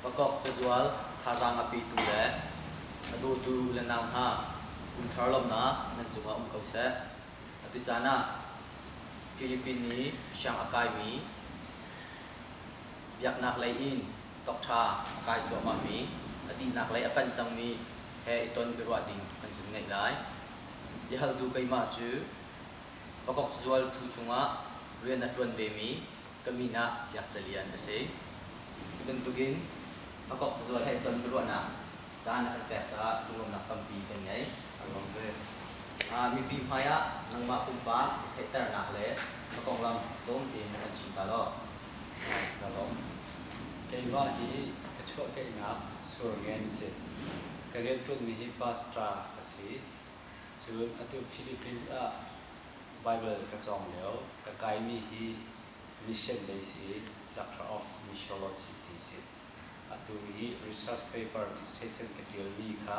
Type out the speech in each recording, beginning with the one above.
Vakok cazual thazaang a petu le a dawtu le nau hna, kumthar lawmhnak nan cungah um ko seh. Atu caan ah Philippine i siang a kaimi biaknak lei in doctor a kai cuahmahmi, a dihnak lei a panh cangmi he i ton biaruah ding kan hun ngeih lai. Biahaltu keimah cu Vakok cazual phu chungah rian a ṭuan vemi ka min ah Biak Za Lian a si. Hi bantukin Vakok cazual he ton biaruahnak caan a kan pek caah lunglawmhnak tampi kan ngei. A lawm ve. Mipi hmaiah nangmah pumpak i theihternak le na konglam tlawmte na kan chim ta law. Ka lawm. Keimah hi ka chuahkehnak Surngen si. Ka rianṭuanmi hi pastor ka si. Cun atu Philippines ah Baibal ka cawng lio. Ka kaimi hi mission lei si, Doctor of Missiology ti si. Atu hi research paper dissertation ka ṭialmi kha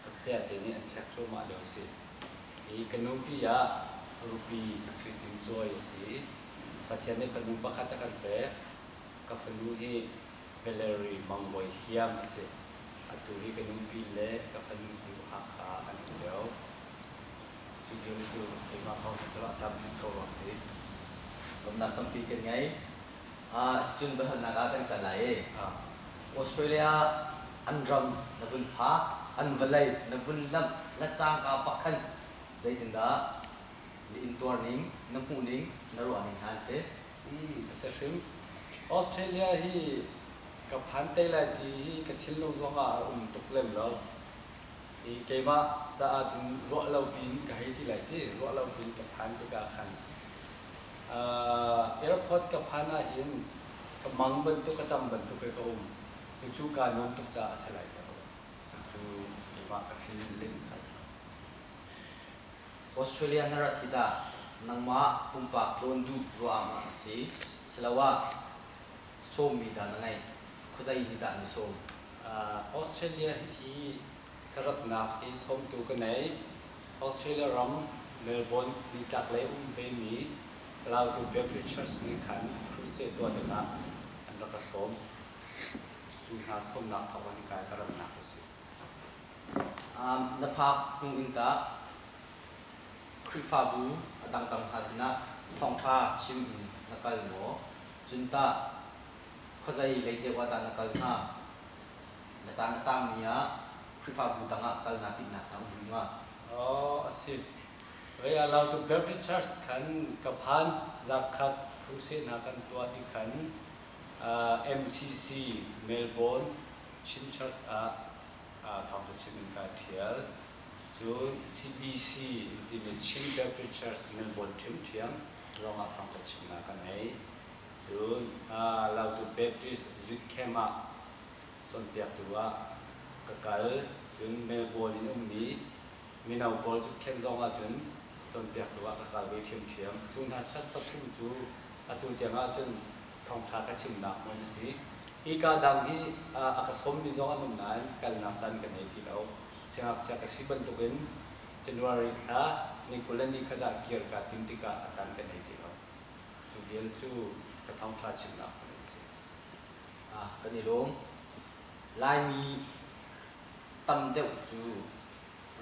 ka sayate nih an check cuahmah lio si. Hi ka nupi ah Rupi Sui Tin Cawi a si. Pathian nih fanu pakhat a kan pek. Ka fanu hi Valerie Mang Bawi Hliam a si. Atu hi ka nupi le ka fanu cu Hakha ah an um lio. Cu vial cu keimah kong cu a tlamtling ko rua ti. Lawmhnak tampi kan ngei. Sicun biahalnak ah kan kal lai i Australia an ram na vun phak, an vawlei na vun lamh le cangka pakhan zeitindah na intuar ning, na hmuh ning, na ruah ning hna an si? A si hrim. Australia hi ka phan te lai ti hi ka thinlung zongah a um tuk lem lo. Hi keimah caah cun ruah lo piin ka hei ti lai ti, ruah lo piin ka phan tikah khan airport ka phan ahhin ka mang bantuk ka cang bantuk i ka um. Cucu kaa nuam tuk caah a si lai ka ruah. Cucu keimah ka feeling kha a si ko. Australia na rat hi tah nangmah pumpak tlawn duh ruah ah maw a si? Siloah sawmmi dah na ngeih? Khuazei nih dah na sawm? Australia hi ka ratnak hi sawmtu ka nei. Australia ram Melbourne nitlaklei um vemi Lautu Baptist Church nih khan crusade tuah dingah an rak ka sawm. Cu hna sawmnak thawk in kai ka ratnak a si. Na phak hnu in tah Khrihfabu a dangdang hna sinah thawngṭha chim in na kal maw? Cun tah khuazei lei deuh ah dah na kal hnga? Na caan a tangmi ah Khrihfabu dang ah kal naa timhnak hna um rih ma? Aw, a si. Vei ah Lautu Baptist Church khan ka phan zarhkhat crusade hna kan tuah ti khan MCC Melbourne Chin Church ah thawngṭha chim in kai ṭhial. Cun CBC timi Chin Baptist Church Melbourne ṭhiamṭhiam zongah thawngṭha chimnak ka ngei. Cun Lautu Baptist Youth Camp ah cawnpiaktu ah ka kal. Cun Melbourne in ummi mino pawl Youth Camp zong ahcun cawnpiaktu ah ka kal ve ṭhiamṭhiam. Cu hna church pathum cu atu tiang ahcun thawngṭha ka chimnak hmun a si. Hika dang hi a ka sawmmi zong an um nain kalnak caan ka nei ti lo. Siangngakchia ka si bantukin January thla ni 20 le ni khat ah kir kaa tim tikah a caan ka nei ti lo. Cu vial cu ka thawngṭha chimnak hmun an si. Kan i lawm. Laimi tam deuh cu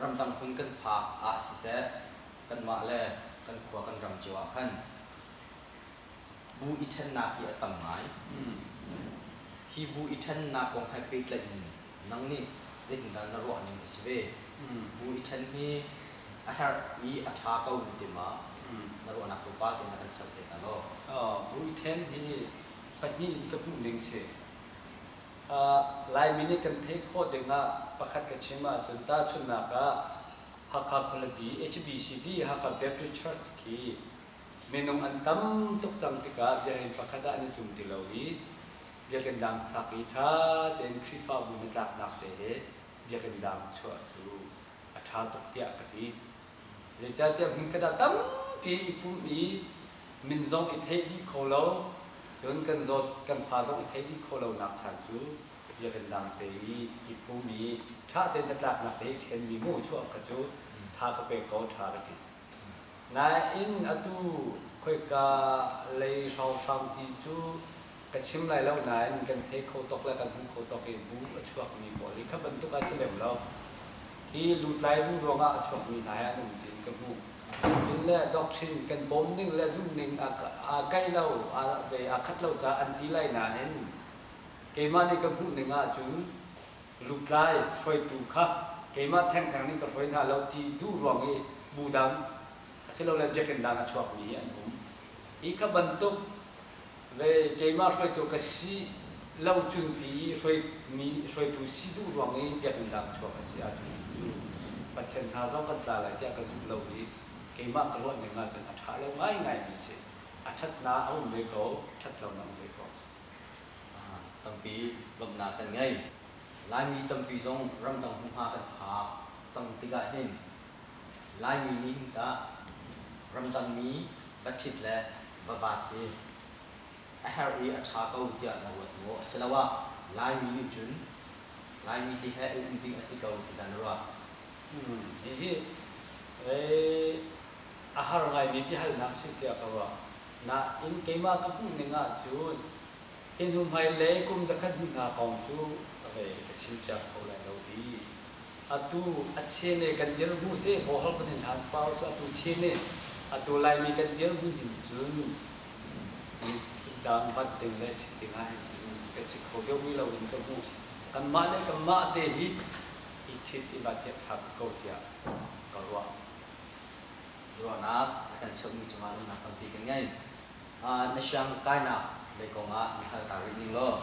ramdang hmun kan phak ah siseh, kanmah le kan khua kan ram cio ah khan bu i ṭhennak hi a tam ngai. Hi bu i ṭhennak kong he pehtlaih in nang nih zeitindah na ruah ning a si ve? Bu i ṭhen hi a herh i a ṭha ko na ti ma? Na ruahnak tlawmpal te na kan cheuh te ta law. Bu i ṭhen hi pahnih in ka hmuh ning si. Laimi nih kan theih khawh ding ah pakhat ka chim ahcun tahchunhnak ah Hakha khualipi HBCD Hakha Baptist Church khi minung an tam tuk cang tikah biakinn pakhat ah an i tlum ti lo i biakinn dang sak i ṭha tein Khrihfabu hnatlaknak te he biakinn dang chuah cu a ṭha tuk tiah ka ti. Zeicahtiah hmunkhat ah tampi i pumh i min zong i theih dih kho lo, cun kan zawt kan fa zong i theih dih kho lonak chan cu biakinn dang te i i pum i ṭha tein hnatlaknak te i ṭhenmi mu chuah kha cu tha ka pek ko ṭha ka ti. Nain atu khoika lei hrawnghrang ti cu Ka chim lai lo nain kan thei kho tuk le kan hmu kho tuk i bu a chuakmi pawl hi kha bantuk a si lem lo. Hi lutlai duh ruangah a chuakmi hna hi an um tiin ka hmuh. Cun le doctrine kan bawm ning le zumh ning aa kaih lo, aa khat lo caah an ti lai nain keimah nih ka hmuh ning ahcun lutlai hruaitu kha keimah thengtheng nih ka hruai hna lo ti duh ruang i bu dang asilole biakinn dang a chuakmi hi an um. Hi kha bantuk ve keimah hruaitu ka si lo cun ti i hruaimi hruaitu si duh ruang i biakinn dang chuak a si ahcun cucu Pathian hna zong kan tla lai tiah ka zumh lo i keimah ka ruah ning ahcun a ṭha lo ngaingaimi si. A ṭhatnak a um ve ko, ṭhat lonak a um ve ko. Tampi lawmhnak kan ngei. Laimi tampi zong ramdang hmunhma kan phak cang tikah hin Laimi nih hin tah ramdangmi va ṭhit le va vat hi a herh i a ṭha ko tiah na ruat maw? Asiloah Laimi nih cun Laimi ti he i um ding a si ko ti dah na ruah? Hihi a har ngaimi biahalnak si tiah ka ruah. Nain keimah ka hmuh ning ahcun hi hnu hmailei kum zakhat hnu hna kong cu ka chim cia kho lai lo i atu a chene kan dirhmun te hawhal kan in hlan pau cu atu chene atu Laimi kan dirhmun hin cun dang vat ding le ṭhit ding ah hin cun kan si kho deuh mi lo in ka hmu. Kanmah le kanmah te hi i ṭhit i vat hi a ṭha ko tiah ka ruah. Ruahnak a kan cheuhmi cungah lungnak tampi kan ngei. Na siang kainak lei kongah na hal ta rih ning law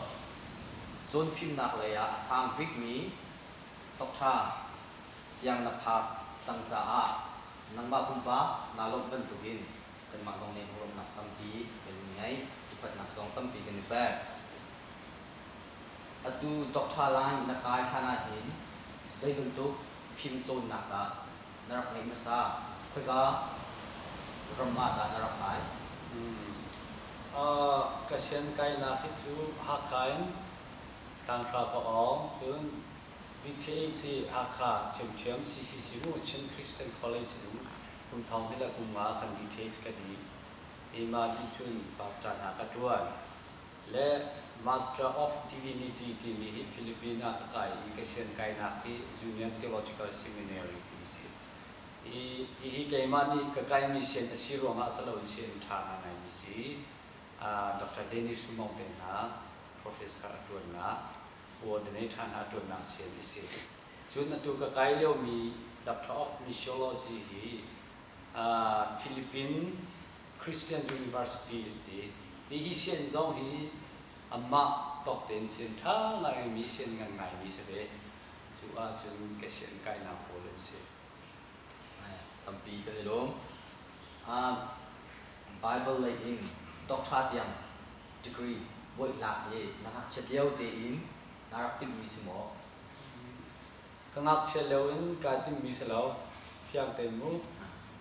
cawnfimnak lei ah a sang bikmi Tokṭha tiang na phak cang caah nangmah pumpak naa lawmh bantukin kanmah zong nih lawmhnak tampi kan in ngei, upatnak zong tampi kan i pek. Atu Doctor line na kai hlan ahhin zei bantuk fimcawnnak dah na rak ngeih hmasa? Khoika ram ah dah na rak kai? Ka sian kainak hi cu Hakha in Tanghra ka awng, cun BTH hi Hakha ṭhiamṭhiam CCC mu Chin Christian College in kum thong hi le kum nga kan BTH ka dih. Keimah nih cun pastor hna ka ṭuan. Le Master of Divinity timi hi Philippine ah ka kai i ka sian kainak hi Union Theological Seminary ti a si. Hi hi keimah nih ka kaimi sian a si ruangah si loin sian ṭha ngaingaimi si. Dr. Dennis Sumong te hna professor a ṭuannak, coordinator hna a ṭuannak sian a si. Cun atu ka kai liomi Doctor of Missiology hi Philippine Christian University an ti. Hi hi sian zong hi amah tawk tein sian ṭha ngaimi sian ngan ngaimi si ve. Cu ahcun ka sian kainak pawl an si. Tampi kan i lawm. Bible lei in doctor tiang degree buaihnak hi na ngakchiat lio tein na rak timhmi si maw? Ka ngakchia lio in kaa timhmi si lo. Fiang tein mu.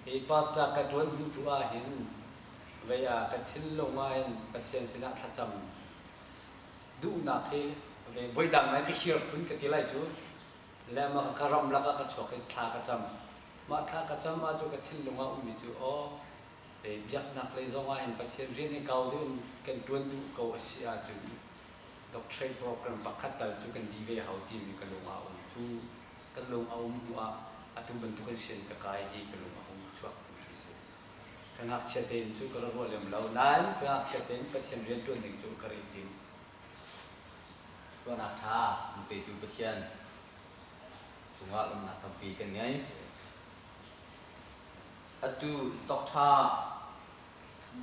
Hi pastor ka ṭuan hnu tu ahhin vei ah ka thinlung ahhin Pathian sinah thlacam duhnak hi voidang nai ka hir phun ka ti lai cu. Le mah ka ram lakah ka chuak i thla ka cam. Mah thla ka cam ah cu ka thinlung ah ummi cu aw biaknak lei zong ah hin Pathian rian hi kau deuh in kan ṭuan duh ko a si ahcun doctorate program pakhat tal cu kan dih ve hau timi ka lung ah a um. Cu ka lung a um hnu ah atu bantuk in sian ka kai hi ka lung a hung chuak ti khi si. Ka ngakchia tein cu ka ra ruah lem lo nain ka ngakchia tein Pathian rian ṭuan ding cu ka rak i tim. Ruahnak ṭha an petu Pathian cungah lawmhnak tampi kan ngei. Atu tawkṭha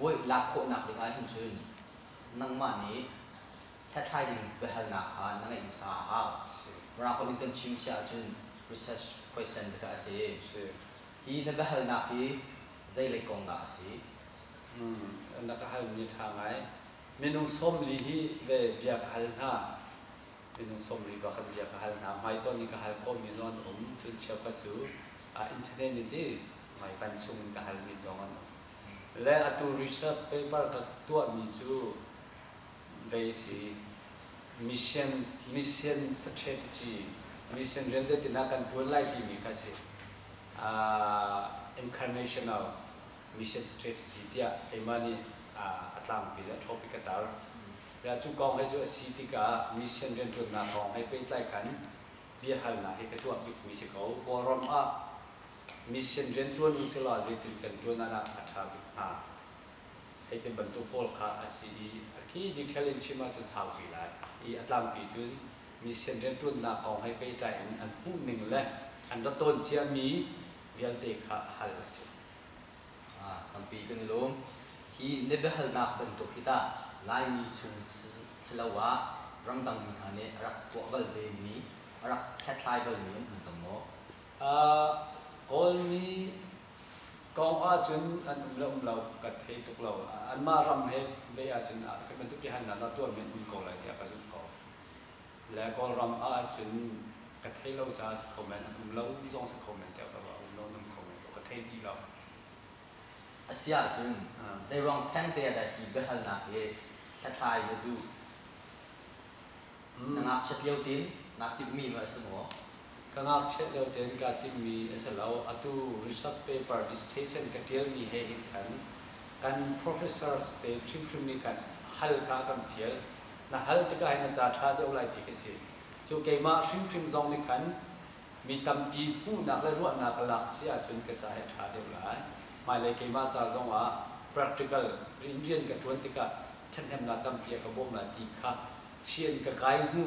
buaih lak khawhnak ding ahhin cun nangmah nih hlathlai ding biahalnak kha na ngeih hmasa a hau. Mirang holh in kan chim si ahcun research question ti kha a si. Hi na biahalnak hi zeilei kong dah a si? Na ka halmi ṭha ngai. Minung 40 hi ve bia ka hal hna. Minung 40 bak in bia ka hal hna. Hmaitonh in ka hal khawhmi zong an um. Cun cheukhat cu internet in ti hmaivan chung in ka halmi zong an um. Le atu research paper ka tuahmi cu basi mission strategy, mission rian zeitin ah kan ṭuan lai timi kha si. Incarnational mission strategy tiah keimah nih a tlangpi le a topic ka tar. Le cu kong he cu a si tikah mission rianṭuannak kong he pehtlai khan biahalnak hi ka tuah bikmi si ko. Kawlram ah mission rianṭuan usilaw zeitin kan ṭuan ah dah a ṭha bik hnga? Hei ti bantuk pawl kha a si i a khi detail in chim ahcun saupi lai i a tlangpi cun mission rianṭuannak kong he pehtlai in an hmuhning le an ra tawn ciami vialte kha hal a si. Tampi kan i lawm. Hi na biahalnak bantuk hi tah Laimi chung siloah ramdangmi hna nih a rak tuah bal vemi, a rak hlathlai balmi an um cang maw? Kawlmi kong ahcun an um le um lo ka thei tuk lo. Anmah ram he ve ahcun hi bantuk biahalnak na tuahmi an um ko lai tiah ka zumh ko. Le Kawlram ahcun ka thei lo caah si kho men, an um lo zong si kho men tiah ka ruah. Um lo an um kho men ko, ka thei dih lo. A si ahcun zeiruang thengte ah dah hi biahalnak hi hlathlai na duh? Na ngakchiat lio tin naa timhmi ma a si maw? Ka ngakchiat lio tein kaa timhmi a si lo. Atu research paper dissertation ka ṭialmi he hin khan kan professors te hrimhrim nih khan hal kha a kan fial. Na hal tikah hin na ca ṭha deuh lai ti ka si. Cu keimah hrimhrim zong nih khan mi tampi hmuhnak le ruahnak ka lak si ahcun ka ca hi a ṭha deuh lai. Hmailei keimah ca zong ah practical in rian ka ṭuan tikah ṭhathnemnak tampi a ka bawmh lai ti kha sian ka kai hnu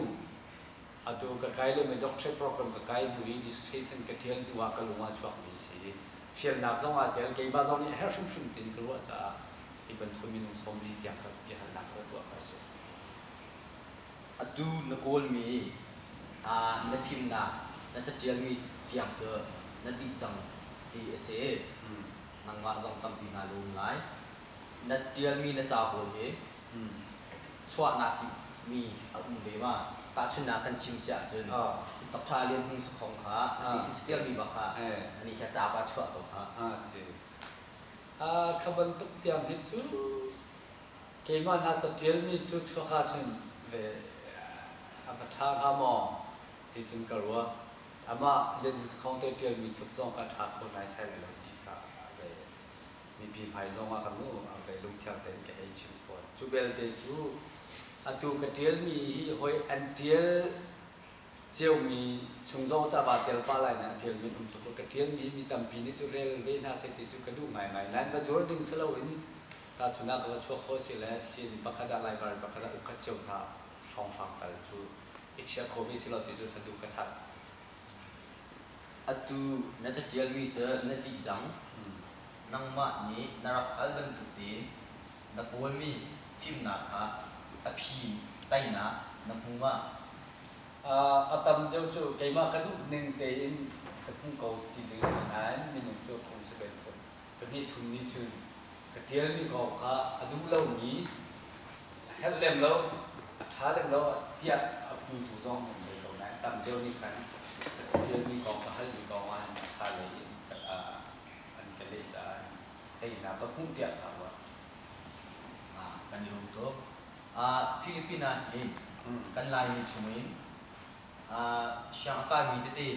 atu ka kai liomi doctorate program ka kai hnu i dissertation ka ṭial hnu ah ka lung ah a chuakmi a si. Fialnak zong aa tel, keimah zong nih a herh hrimhrim tiin ka ruah caah hi bantuk minung 40 tiang kha biahalnak ka tuah ka si. Atu na kawlmi na fimnak na caṭialmi tiang cu na dih cang ti a si. Nangmah zong tampi naa lawm lai. Na ṭialmi na ca pawl hi chuah naa timhmi a um ve ma? Tahchunhnak kan chim si ahcun Dr. Lian Hmung Sakhong kha a thesis ṭialmi bak kha anih kha ca pa chuah ko kha. A si. Kha bantuk tiang hi cu keimah hna caṭialmi cu chuak ahcun ve a va ṭha hnga maw ti cun ka ruah. Amah Lian Hmung Sakhong te ṭialmi tluk zong kha ṭha kho naisai lai lo ti kha ve mipi hmai zong ah kan nu ve lungthiang tein ka hei chim fawn. Cu belte cu atu ka ṭialmi hi hawi an ṭial ciomi chung zong ca va tel pah lai na ṭialmi an um tuk lo. Ka ṭialmi hi mi tampi nih cu rel ve hna seh ti cu ka duh ngaingai. Nain va zuar ding si loin tahchun ah ka va chuak khawh si le sin pakhat ah library pakhat ah ukhat cio hna hrawnghrang tal cu i chiah kho ve si lo ti cu saduh ka that. Atu na caṭialmi cu na dih cang. Nangmah nih na rak al bantuk tein na kawlmi fimnak kha a phi teinak na hmu ma? A tam deuh cu keimah ka duh ning tein ka hmu ko ti ding si nain minung cu phung si bel thum. Pahnih thum nih cun ka ṭialmi kong kha a duh lomi a herh lem lo, a ṭha lem lo tiah a hmutu zong an ngei ko nain tam deuh nih khan ka caṭialmi kong ka halmi kong ah hin a ṭha lei in an ka leh caah teinak ka hmuh tiah kaa ruah. Kan i lawm tuk. Philippines ah hin kan Laimi chungin siang a kaimi tete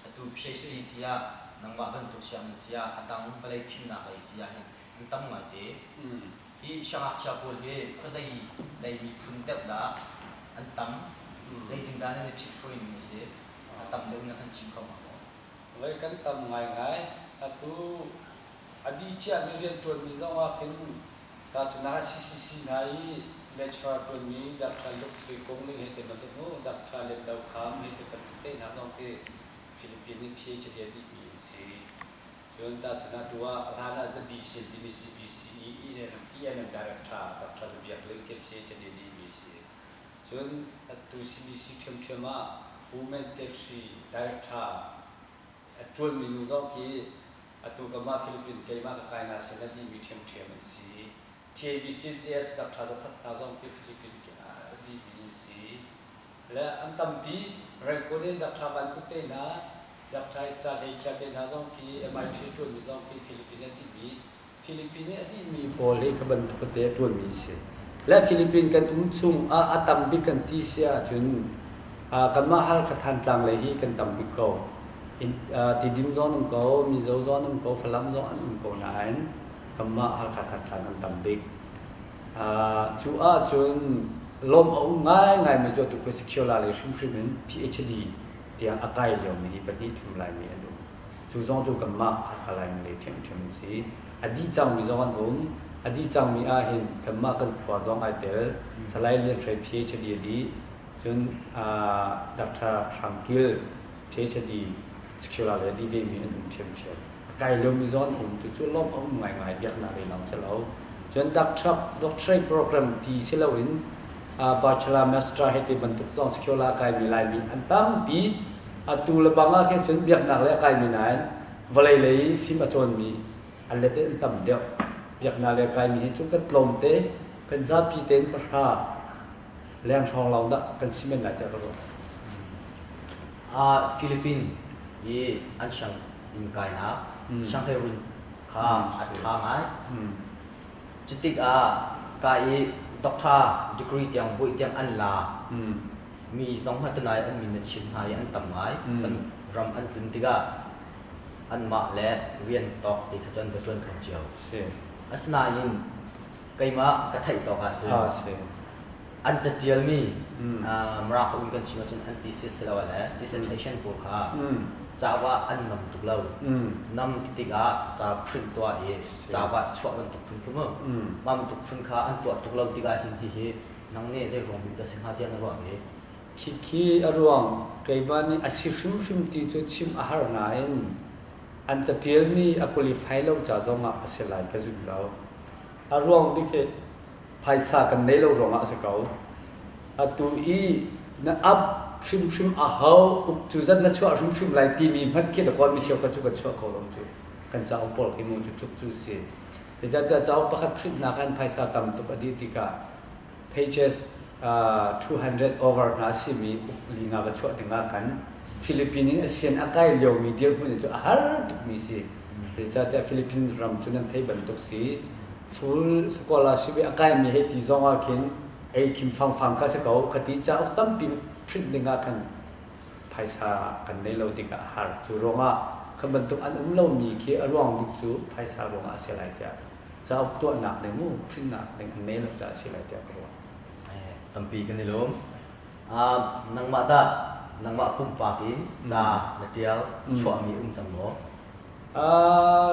atu PhD si ah nangmah bantuk sianginn si ah a dang vawlei fimnak lei si ah hin an tam ngaite. Hi siangngakchia pawl hi khuazei lei miphun deuh dah an tam? Zeitindah nan i ṭhithruai ning a si? A tam deuh in na kan chim kho hnga maw? Vawlei kan tam ngaingai. Atu a dih ciami rianṭuanmi zong ah khin tahchunhnak ah CCC hna i lecturer ṭuanmi Dr. Luke Sui Kung ning he te bantuk mu Dr. Lian Do Kham he te bantuk te hna zong khi Philippines in PhD a dihmi an si. Cun tahchunhnak tu ah hlan ah ZBC timi CBC ENM director Dr. Zabiak Ling khi PhD a dihmi si. Cun atu CBC ṭhiamṭhiam ah Women's Secretary Director a ṭuanmi nu zong khi atu kamah Philippine keimah ka kai na sin a dihmi ṭhiamṭhiam an si. TABCCS Dr. Zathat hna zong khi Philippine a dihmi an si. Le an tampi Rangoon in Dr. Van Tuk te hna, Dr. Esther Hlei Khia te hna zong khi MIT ṭuanmi zong khi Philippine a dihmi Philippine i a dihmi pawl hi kha bantuk te a ṭuanmi a si. Le Philippine kan um chung ah a tam bik kan ti si ahcun kanmah Halkha Thantlang lei hi kan tam bik ko. Tidim zong an um ko, Mizo zong an um ko, Falam zong an um ko nain kanmah Halkha Thantlang kan tam bik. Cu ahcun Lawm a um ngaingaimi cu atu secular lei hrimhrim in PhD tiang a kai liomi hi pahnih thum Laimi an um. Cu zong cu kanmah Hakha Laimi lei ṭhiamṭhiam an si. A dih cangmi zong an um. A dih cangmi ahhin kanmah kan khua zong ai tel. Salai Lian Hre PhD a dih. Cun Dr. Hrang Kil PhD secular lei a dih vemi an um ṭhiamṭhiam. A kai liomi zong an um. Cucu lawmh a um ngaingai biaknak lei lawng si lo. Cun doctorate program ti si loin bachelor, master hei ti bantuk zong secular a kaimi Laimi an tampi. Atu le bang ah khin cun biaknak lei a kaimi nain vawlei lei fim a cawnmi an let in an tam deuh. Biaknak lei a kaimi hi cu kan tlawmte, kan zapi tein pahra leng hrawng lawng dah kan si men lai tiah ka ruah. Philippine i an sianginn kainak sianghleirun kha a ṭha ngai. Cutik ah ka i doctor degree tiang buih tiang an la mi zong hmanh tunai an min na chim hna i an tam ngai. Kan ram an tlun tikah anmah le rian tawk ti kha cu an va ṭuan kho cio. Asinain keimah ka theih tawk ahcun an caṭialmi Mirang in kan chim ahcun an thesis silole dissertation pawl kha cauk ah an nam tuk lo. Nam ti tikah ca print tuah i cauk ah chuah bantuk phun khi mu. Mah bantuk phun kha an tuah tuk lo tikah hin hihi nang nih zei ruang bik dah si hnga tiah na ruah ve? Khikhi a ruang keimah nih a si hrimhrim ti cu chim a har nain an caṭialmi a qualify lo ca zongah a si lai ka zum lo. A ruang bik hi phaisa kan nei lo ruangah a si ko. Atu i na ap hrimhrim a hau, uk cu zat na chuah hrimhrim lai timi hmanh khi na kawl mi cheukhat cu kan chuah kho lo cu. Kan cauk pawl khi mu cu tluk cu si. Zeicahtiah cauk pakhat print nak an phaisa tam tuk a dih tikah pages 200 over hna simi uk linga va chuah dingah kan Philippine in asian a kai liomi dirhmun in cu a har tukmi si. Zeicahtiah Philippines ram cu nan thei bantuk si. Full scholarship i a kaimi hei ti zong ah khin ei khim fangfang kha si ko. Khati cauk tampi print ding ah khan phaisa kan nei lo tikah a har. Cu ruangah kha bantuk an um lomi khi a ruang bik cu phaisa ruangah a si lai tiah cauk tuahnak ding mu printnak ding an nei lo caah a si lai tiah ka ruah. Tampi kan i lawm. Nangmah dah nangmah pumpak in ca na ṭial chuahmi um cang maw?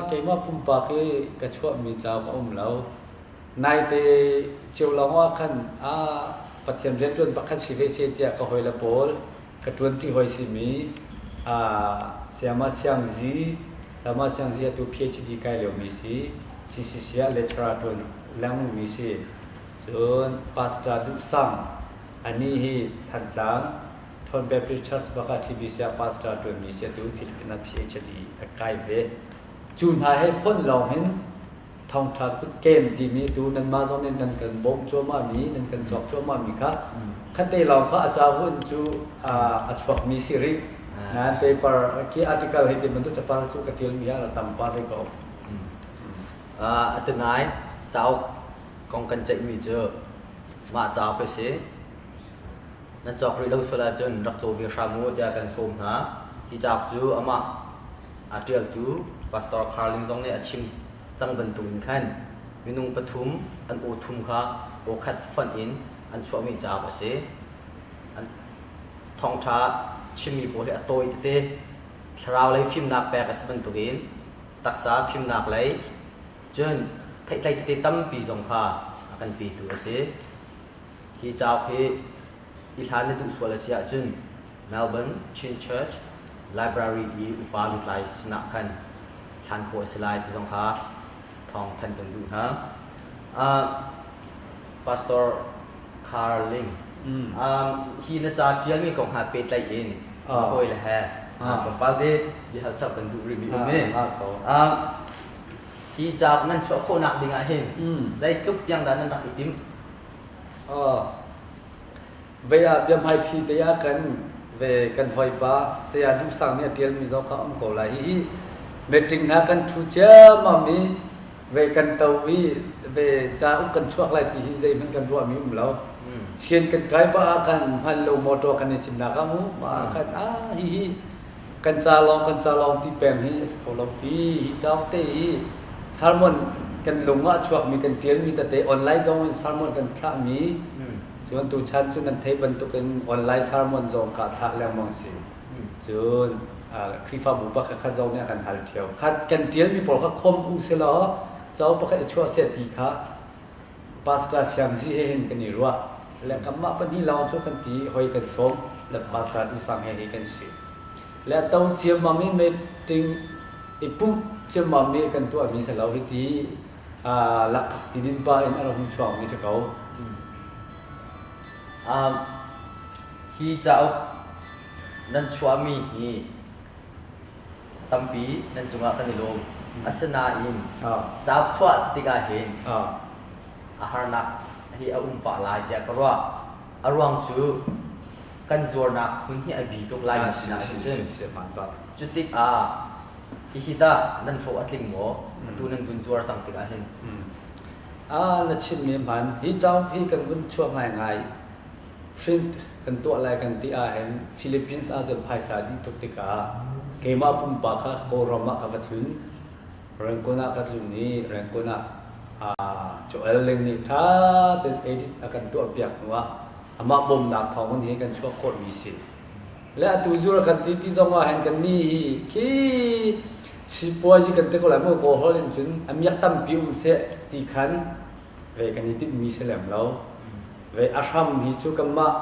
Keimah pumpak i ka chuahmi cauk a um lo. Naite cio lawng ah khan Pathian rianṭuan pakhat si ve seh tiah ka hawile pawl ka ṭuanṭi hawi simi Sayama Siang Zi, Sayama Siang Zi atu PhD kai liomi si, CCC ah lecturer ṭuan lengmangmi si. Cun Pastor Duh Sang, anih hi Thantlang Ṭhawn Baptist Church bak ah TBC ah pastor ṭuanmi si atu Philippines ah PhD a kai ve. Cu hna he fonh lawng hin thawngṭha kutkem timi atu nanmah zong nih nan kan bawmh cuahmahmi, nan kan cawk cuahmahmi kha khate lawng kha a cauk in cu a chuakmi si rih. Nain paper khi article hei ti bantuk capar cu ka ṭialmi ah a tam pah rih ko. Atu nai cauk kong kan ceihmi cu mah cauk hi si. Nan cawk rih lo sual ahcun rak caw ve hram u tiah kan sawm hna. Hi cauk cu amah a ṭialtu Pastor Carling zong nih a chim cang bantuk in khan minung pathum an aw thum kha aw khat fonh in an chuahmi cauk a si. An thawngṭha chimmi pawl hi a tawi tete. Thlarau lei fimnak pek a si bantukin taksa fimnak lei cun theihtlei tete tampi zong kha a kan petu a si. Hi cauk hi i hlan na duh sual a si ahcun Melbourne Chin Church Library i upa lutlai sinah khan hlan khawh a si lai ti zong kha thawng thanh kan duh hna. Pastor Carl Ling, hi na ca ṭialmi kong ha pehtlaih in hawi le he tlawmpal te biahal chap kan duh rihmi um i hi cauk nan chuah khawhnak ding ah hin zeitluk tiang dah nan rak i timh? Vei ah biahmaiṭhi te ah kan ve kan hawipa Saya Duh Sang nih a ṭialmi zong kha a um ko lai. Hihi meeting hna kan ṭhu ciammam i ve kan to i ve cauk kan chuak lai ti hi zeihmanh kan ruahmi um lo. Sian kan kai pah ah khan hman lo motor kan i cimnak ah mu mah ah khan ah hihi kan ca lawng kan ca lawng ti peng hi a si kho lo pi hi cauk te hi sermon kan lung ah chuakmi kan ṭialmi tete online zong in sermon kan thlahmi. Cun tuchan cu nan theih bantukin online sermon zong ka thlah lengmang si. Cun Khrihfabu pakhat khat zong nih a kan hal ṭheo. Khat kan ṭialmi pawl kha khom u silaw cauk pakhat i chuah seh ti kha Pastor Siang Zi he hin kan i ruah. Le kanmah pahnih lawng cu kan ti hoi kan sawm. Le Pastor Du Sang he hi kan si. Le to ciammam i meeting i pumh ciammam i kan tuahmi si lo hi ti lakphak ti din pa in a rak hung chuakmi si ko. Hi cauk nan chuahmi hi tampi nan cungah kan i lawm. Asinain cauk chuah tikah hin a harnak hi a um pah lai tiah ka ruah. A ruang cu kan zuarnak hmun hi a bi tuk lai mi sinah hin cun. Cu tikah hihi tah nan hlawh a tling maw? Atu nan vun zuar cang tikah hin. Na chimmi hman. Hi cauk hi kan vun chuak ngaingai. Print kan tuah lai kan ti ahhin Philippines ahcun phaisa dih tuk tikah keimah pumpak kha Kawlram ah ka va tlun. Rangoon ah ka tlun i Rangoon ah Joel Ling nih ṭha tein edit a kan tuahpiak hnuah amah bawmnak thawng in hi kan chuah khawhmi si. Le atu zur kan ti ti zong ah hin kan nih hi khi sipuazi kan ti ko lai mu Kawlholh in cun a miak tampi um seh ti khan ve kan i timhmi si lem lo. Ve a hram hi cu kanmah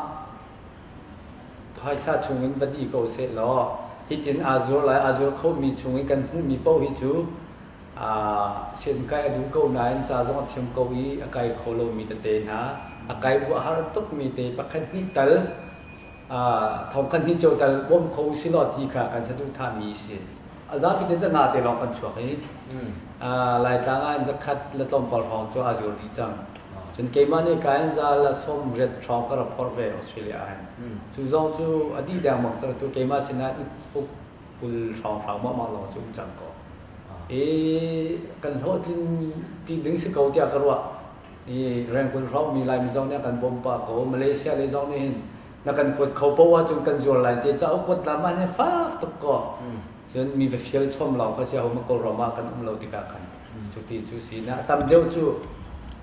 Phaisa chungin va di ko sehlaw hitin aa zuar lai, aa zuar khomi chung i kan hmuhmi paoh hi cu sian kai a duh ko nain ca zong a thiam ko i a kai kho lomi tete hna, a kai bu a har tukmi te pakhat hnih tal thongkhat hnih cio tal bawm kho usilaw ti kha kan saduhthahmi a si. A zapi te zanga te lawng kan chuak i Laitlang ah zakhat le tlawmpal hrawng cu aa zuar dih cang. Cun keimah nih ka in za la 80 hrawng ka rak phorh ve Australia ah hin. Cu zong cu a dih dengmang cang tu keimah sinah uk 20 hrawng hrawng mah mah lawng cu um cang ko. I kan hlawhtlin ti ding si ko tiah ka ruah. I Rangoon hrawng mi Laimi zong nih kan bawm pah ko. Malaysia lei zong nih hin na kan kuat kho poah ahcun kan zuar lai ti cauk kuat lam ah hin fak tuk ko. Cun mi va fial chom lawng kha si ho ma Kawlram ah kan um lo tikah khan cuti cu si na tam deuh cu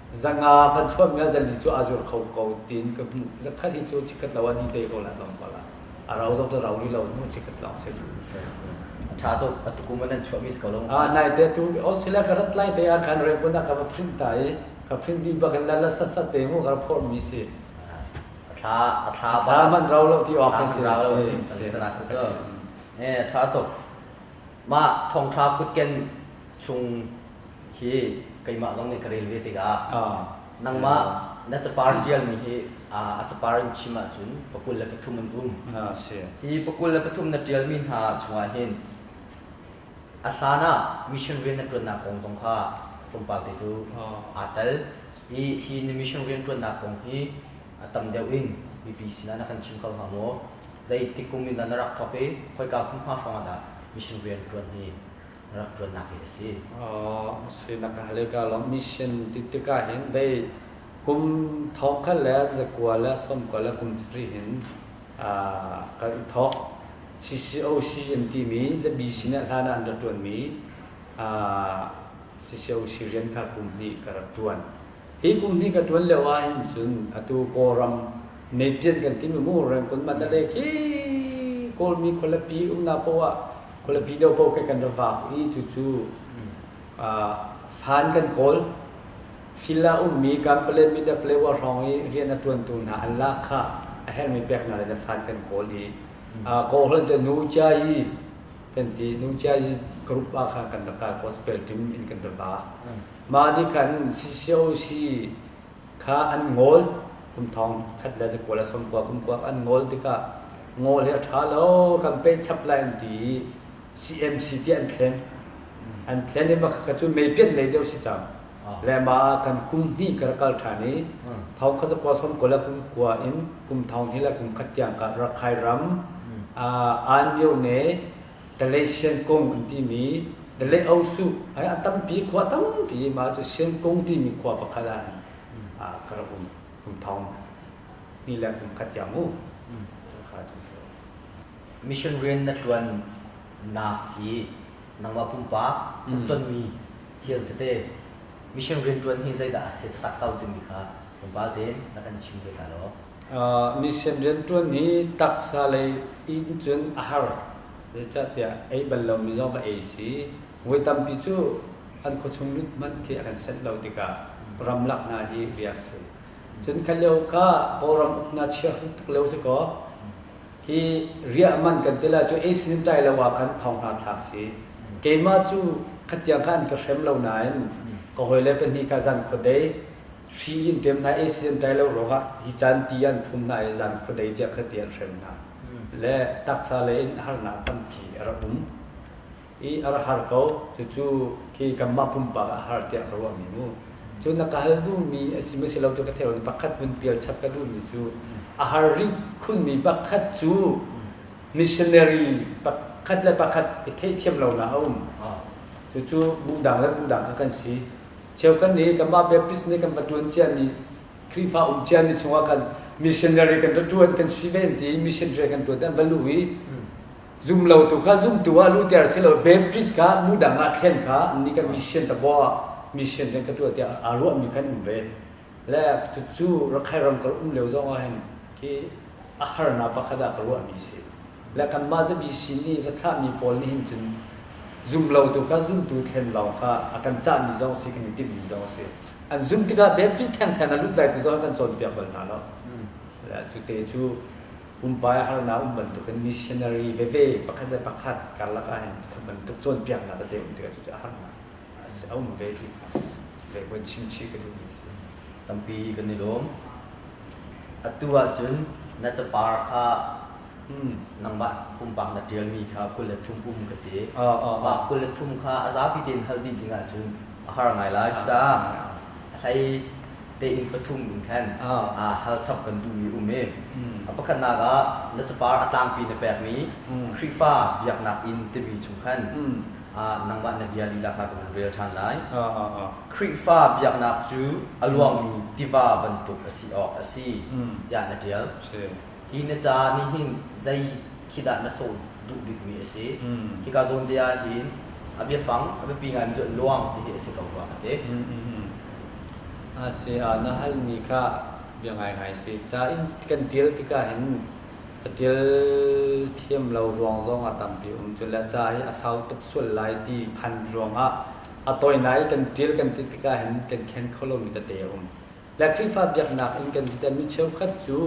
500 kan chuah mi ah 400 cu aa zuar kho ko tiin ka hmuh 100 hi cu chikkhat lo ah ni te ko la lawng ko la a rau zong cu rau rih lo nu chikkhat lawng si. Tha tuk atukum nan chuah mi si ko lo. Ah nai te tu Australia ka rat lai te ah khan Rangoon ah ka va print ta i ka print dih bak in la la sat sat te mu ka phor mi si. A thla a thla thla man rau lo ti awk si. Rau lo ti Ṭha tuk. Mah thawngṭha kutken chung hi keimah zong nih ka rel ve tikah nangmah na capar ṭialmi hi a capar in chim ahcun 23 an um. Hi 23 na ṭialmi hna chungah hin a hlan ah mission rian na ṭuannak kong zong kha tlawmpal te cu aa tel. I hi na mission rian ṭuannak kong hi a tam deuh in mipi sinah na kan chim kho hnga maw? Zeitik kum in dah na rak thawk i khoika hmunhma hrawng ah dah mission rian ṭuan hi na rak ṭuannak hi a si? Sinak ka hal i ka lawm. Mission ti tikah hin dei kum 1997 hin kan i thawk. CCOC an timi ZBC nih hlan ah an rak ṭuanmi CCOC rian kha kum hnih ka rak ṭuan. Hi kum hnih ka ṭuan lio ahhin cun atu Kawlram Mepian kan timi mu Rangoon Mandalay khi Kawlmi khualipi umnak paoh ah khualipi deuh paoh khi kan ra vak i cucu fan kan kawl. Thil a ummi Kampale Midaplewa hrawng i rian a ṭuantu hna an lak kha a herhmi peknak le fan kan kawl i Kawlholh cu Nu Cia Yi kan ti. Nu Cia Yi group ah khan kan rak kal gospel team in kan ra vak. Mah nih khan CCOC kha an ngawl kum 1990 kum kua an ngawl tikah ngawl hi a ṭha lo kan peh chap lai an ti i CMC tiah an thlen. An thlen i mah kha cu meipianh lei deuh si cang. Le mah ah kan kum hnih ka rak kal ṭhan i 1999 in kum 2001 tiang ka Rakhine ram An Myone Dalay Siankung an timi Dalay Osu ai a tampi khua tampi mah cu Siankung timi khua pakhat ah ka rak um kum 2001 tiang mu. Mission rian na ṭuan nak hi nangmah pumpak tonmi thil tete mission rian ṭuan hi zeidah a si taktak ko timi kha. Tlawmpal tein na kan chim ve ta law. Mission rianṭuan hi taksa lei in cun a har. Zeicahtiah ei bal lomi zong va ei si. Voi tampi cu an khuachung lut hmanh khi a kan senh lo tikah ramlak hna hi riak si. Cun kha lio kha Kawlram uknak chia hru tuk lio si kaw, hi riah man kan ti lai cu ei sin ṭai lo ah khan thong hna thlak si. Keimah cu khatiang kha an ka hrem lo nain ka hawile pahnih kha zan khuadei hri in ṭem hna ei sin ṭai lo ruangah hi caan ti an phum hna i zan khuadei tiah khati an hrem hna. Le taksa lei in harnak tampi a rak um. I a rak har ko. Cucu khi kanmah pumpak ah a har tiah ka ruahmi mu. Cun na ka hal duhmi a si maw si lo cu ka thei lo. Pakhat vun pial chap ka duhmi cu a har rih khunmi pakhat cu missionary pakhat le pakhat i theihthiam lonak a um. Cucu bu dang le bu dang kha kan si. Cheukhat nih kanmah Baptist nih kan va ṭuan ciami Khrihfa um ciami chungah kan missionary kan ra ṭuan kan si ve an ti i missionary kan ṭuan an va luh i Zumlotu kha zumtu ah luhter si lo Baptist kha mu dang ah thlen kha ni kan mission tabo ah mission kan ka tuah tiah aa ruahmi kan um ve. Le cucu Rakhine ram ka um lio zong ah hin khi a harnak pakhat ah ka ruahmi si. Le kanmah ZBC nih zathlahmi pawl nih hin cun zumlotu kha zumtu thlen lawng kha a kan cahmi zong si kan i timhmi zong si. An zumh tikah Baptist thengtheng a lut lai ti zong kan cawnpiak bal hna lo. Le cu te cu Pumpai harnak um bantukin missionary veve pakhat le pakhat karlak ahhin kha bantuk cawnpiaknak tete um tikah cucu a harnak a um ve ti kha le von chim chih ka duhmi a si. Tampi kan i lawm. Atu ahcun na capar kha nangmah pumpak na ṭialmi kha 23 um ka ti. Mah 23 kha a zapi tein hal dih ding ahcun a har ngai lai. Cucaah a hlei tein pathum in khan hal chap kan duhmi um i a pakhatnak ah na capar a tlangpi na pekmi Khrihfa biaknak inn timi chung khan nangmah na bia lila kha ka vun rel ṭhan lai. Khrihfa biaknak cu a luangmi tiva bantuk a si awk a si tiah na ṭial. Hi na ca nih hin zei khi dah na sawh duh bikmi a si? Hika zawn te ah hin a biafang a biapi ngaimi cu luang ti hi a si ko rua ka ti. A si ah na halmi kha bia ngaingai si. Ca in kan ṭial tikah hin caṭial thiam lo ruang zong ah tampi um. Cun le ca hi a sau tuk sual lai ti phan ruangah a tawinak i kan ṭial kan ti tikah hin kan khen kho lomi tete a um. Le Khrihfa biaknak in kan ti mi cheukhat cu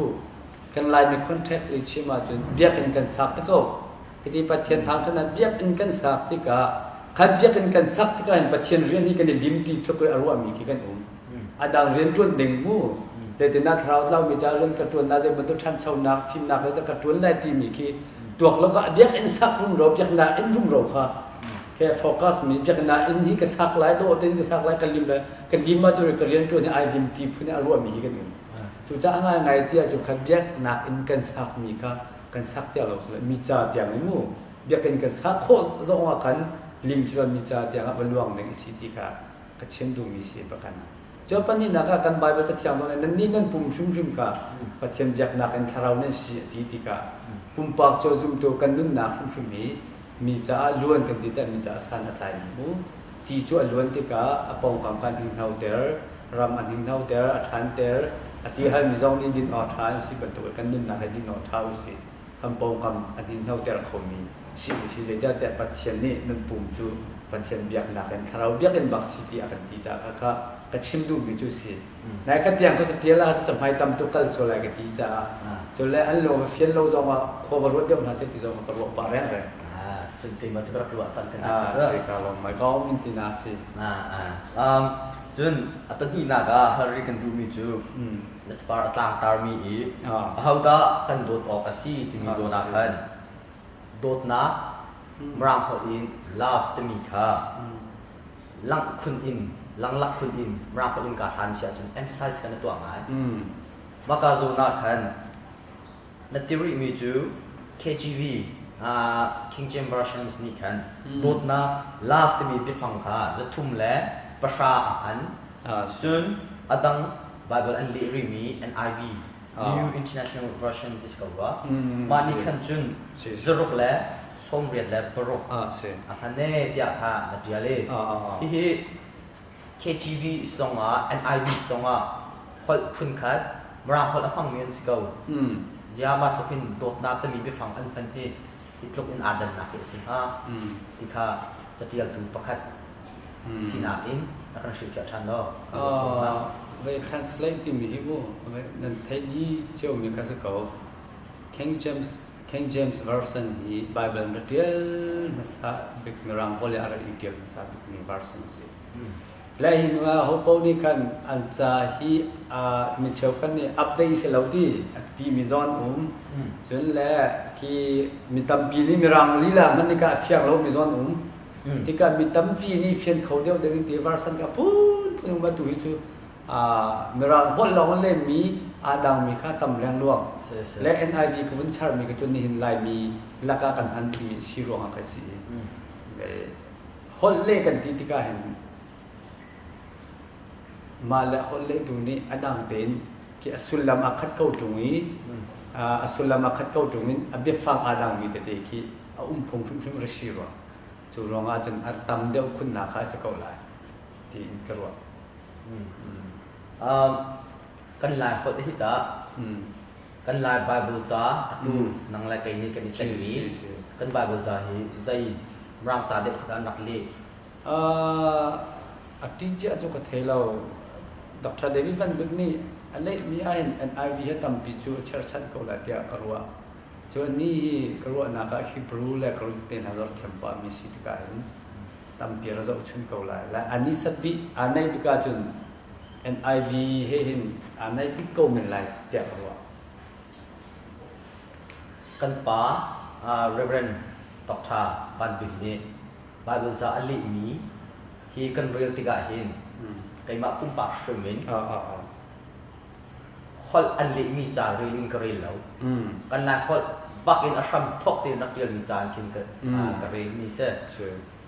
kan Laimi context i chim ahcun biakinn kan sak te ko. Hiti Pathian thangṭhatnak biakinn kan sak tikah khat biakinn kan sak tikah hin Pathian rian hi kan i lim ti tluk i a ruahmi khi kan um. A dang rian ṭuan ding mu. Zeitindah thlarau tlaumi ca rian ka ṭuan lai, zei bantuk ṭhanchonak, fimnak le ka ṭuan lai timi khi tuak lo ka biakinn sak rumro, biaknak inn rumro kha ke focus mi biaknak inn hi ka sak lai, dawh tein ka sak lai, ka lim lai, ka lim ahcun ka rianṭuan hi ai lim ti phun i a ruahmi hi kan um. Cucaah ngaingai ti ahcun kha biaknak inn kan sakmi kha kan sak tiang lo sile mi ca tiang in mu biakinn kan sak khawh zong ah khan lim silo mi ca tiang ah va luang ding a si ti kha ka chim duhmi si pakhat. Cu pahnihnak ah kan Baibal Cathiang zong nih nannih nan pum hrimhrim kha Pathian biaknak in thlarau nan si a ti tikah pumpak cio zumtu kan nunnak hrimhrim hi mi caah luan kan ti tah mi caah san a tlaimi mu. Ti cu a luan tikah a pawngkam kha an hninghnoter, ram an hninghnoter, a ṭhanter, a ti halmi zong nih din awk ṭha an si bantuk in kan nunnak hi din awk ṭha u sih. Kan pawngkam a hninghnoter khomi si u sih. Zeicahtiah Pathian nih nan pum cu Pathian biaknak in thlarau biakinn bak si ti a kan ti caah kha kha ka chim duhmi cu a si. Nai khat tiang ka ka ṭial ah cahmai tam tuk kal sual lai ka ti caah cule an lung va fian lo zong ah khua va ruat deuh hna seh ti zong ka ruah pah rengreng. Cun keimah cu ka rak ruah cang kan si ka lawm mai ka um ti na si. Cun a pahnihnak ah hal rih kan duhmi cu na capar a tlangtarmi i ahodah kan dawt awk a si timi zawn ah khan dawtnak Mirang holh in love timi kha langh khun in langlak khun in Mirang holh in kaa hlan si ahcun emphasize kan i tuah ngai. Maka zawn ah khan na ti rihmi cu KGV King James Versions nih khan dawtnak love timi biafang kha 310 a hman. Cun a dang Bible an leh rihmi NIV New International Version ti si ko rua. Mah nih khan cun 686 a hman e tiah kha na ṭial i hihi KGV zongah NIV zongah holh. Holh phunkhat, Mirang holh a hmangmi an si ko. Ziah mah tluk in dawtnak timi biafang an hman hi hi tluk in aa dannak hi a si hnga ti kha catialtu pakhat sinak in na kan hrilhfiah ṭhan law. Ve translate timi hi mu nan theih dih ciomi kha si ko. King James King James Version hi Bible na ṭial hmasa bik Mirang holh i a rak i ṭial hmasa bikmi version a si. Le hi hnu ah hopaoh nih khan an ca hi mi cheukhat nih update si lo ti a timi zong an um. Cun le khi mi tampi nih Mirang lila hmanh nih kha a fiang lomi zong an um. Tikah mi tampi nih fian kho deuh ding in ti version kha phunphun um atu hi cu Mirang holh lawng an lemmi aa dangmi kha tam lengluang. Le NIV ka vun charmi ka cu nihin Laimi lakah kan hman timi si ruangah ka si. Holh leh kan ti tikah hin mah le holh lehtu nih a dang tein khi a sullam aa khat ko ṭung i a sullam aa khat ko ṭung in a biafang aa dangmi tete khi a um phung hrimhrim a si rua. Cu ruangah cun a tam deuh khunnak kha a si ko lai tiin ka ruah. Kan Lai holh hi tah kan Lai Bible ca atu nang le kei nih kan i tlaihmi kan Bible ca hi zei Mirang ca deuh kha dah an rak leh? A ṭih cu ka thei lo. Dr. David Van Bik nih a lehmi ahhin NIV he tampi cu a cherchanh ko lai tiah ka ruah. Cu anih hi ka ruahnak ah Hebrew le Greek te hna zong thiam pahmi si tikah hin tampi a ra zohchun ko lai. Le anih sat bik aa neih bik ahcun NIV he hin aa naih bik ko men lai tiah ka ruah. Kan pa Reverend Dr. Van Bik nih Bible ca a lehmi hi kan rel tikah hin keimah pumpak hrim in holh an lehmi ca rel in ka rel lo. Kan Lai holh bak in a hram thawk tein rak ṭialmi ca in khin ka relmi si.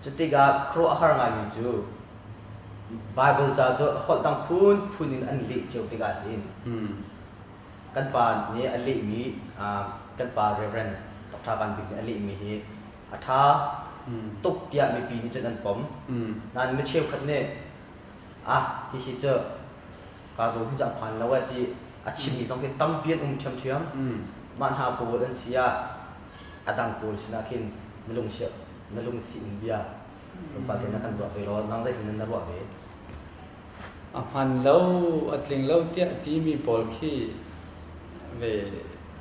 Cutikah khuaruahhar ngaimi cu Baibal ca cu holh dang phunphun in an leh cio tikah hin kan pa nih a lehmi kan pa Reverend Dr. Van Bik nih a lehmi hi a ṭha tuk tiah mipi nih cun an pom. Nain mi cheukhat nih ah hihi cu kaa zawn hi cu a hmaan lo eh ti a chimmi zong khi tampi an um ṭhiamṭhiam. Mah hna pawl an si ah a dang pawl sinah khin na lungsia na lungsi in bia tlawmpal te na kan ruah ve law nang zeitin na ruah ve? A hman lo, a tling lo tiah a timi pawl khi ve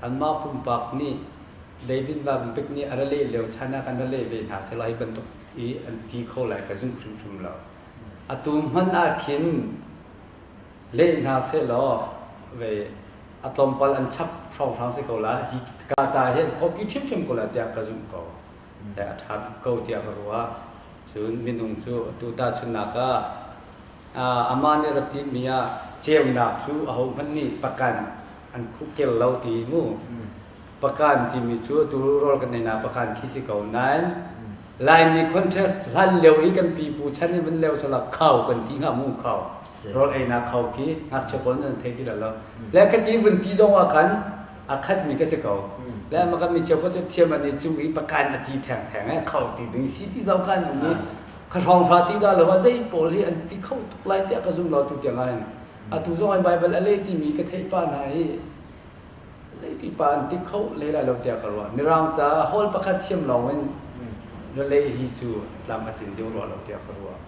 anmah pumpak nih David Van Bik nih a ra leh lio chan ah kan ra leh ve hna selaw hi bantuk i an ti kho lai ka zumh hrimhrim lo. Atu hmanh ah khin leh hna sehlaw ve a tlawmpal an chap hrawnghrang si ko la hi ka ta hi an copy ṭhiamṭhiam ko la tiah ka zumh ko. Le a ṭha bik ko tiah ka ruah. Cun minung cu atu tahchunhnak ah amah nih rak timi ah ceunak cu ahohmanh nih pakan an khuh kel lo ti mu. Pakan timi cu atu rawl kan einak pakan khi si ko nain Laimi context hlan lio i kan pipu chan in van leo chala khau kan ti hnga mu khau rawl einak khau khi ngakchia pawl nan thei ti lo le ka ti vun ti zong ah khan a khat mi ka si ko le ma kan mi cheu ko cu thiam an i cu i pakan a ti theng theng eh khau ti ding si ti zong kan um i kha hrawng hra ti da lo a zei pawl hi an ti kho tuk lai tiah ka zum lo tu tiang ah atu zong ai bible a le ti mi ka theih pa hna hi Zeipipa an ti kho le lai lo tiah ka ruah. Mirang ca hawl pakhat thiam lawng in rawlei hi cu tlam a tlin deuh rua lo tiah ka ruah.